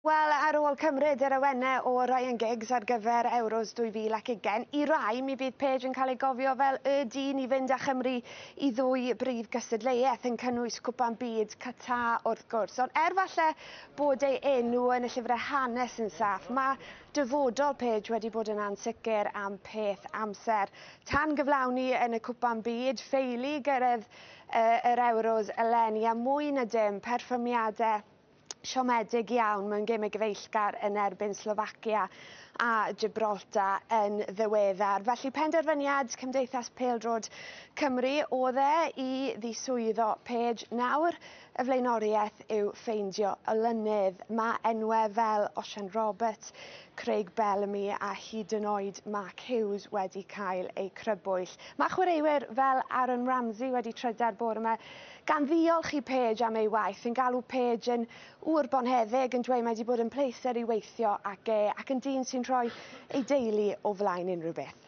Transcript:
Wel, ar ôl cymryd yr awenau o Ryan Giggs ar gyfer Euros 2020, i rai mi fydd Page yn cael ei gofio fel y dyn i fynd â Chymru i ddwy brif gystadleuaeth yn cynnwys Cwpan Byd Qatar wrth gwrs. Ond er falle bod ei enw yn y llyfrau hanes yn saff, mae dyfodol Page wedi bod yn ansicr am peth amser. Tan gyflawni yn y Cwpan Byd, ffeili gyrraedd yr Euros eleni a mwy na dim perfformiadau siomedig iawn mewn gemau gyfeillgar yn erbyn Slofacia a Gibraltar yn ddiweddar. Felly penderfyniad Cymdeithas Pêl-droed Cymru oedd e i ddiswyddo Page. Nawr y flaenoriaeth yw ffeindio olynydd. Mae enwau fel Osian Roberts, Craig Bellamy a hyd yn oed Mark Hughes wedi cael eu crybwyll. Mae chwaraewyr fel Aaron Ramsey wedi trydar bore yma gan ddiolch i Page am ei waith, yn galw Page yn ŵr bonheddig, yn dweud mae wedi bod yn pleser i weithio ac, e, ac yn dyn sy'n rhoi ei deulu o flaen unrhyw beth.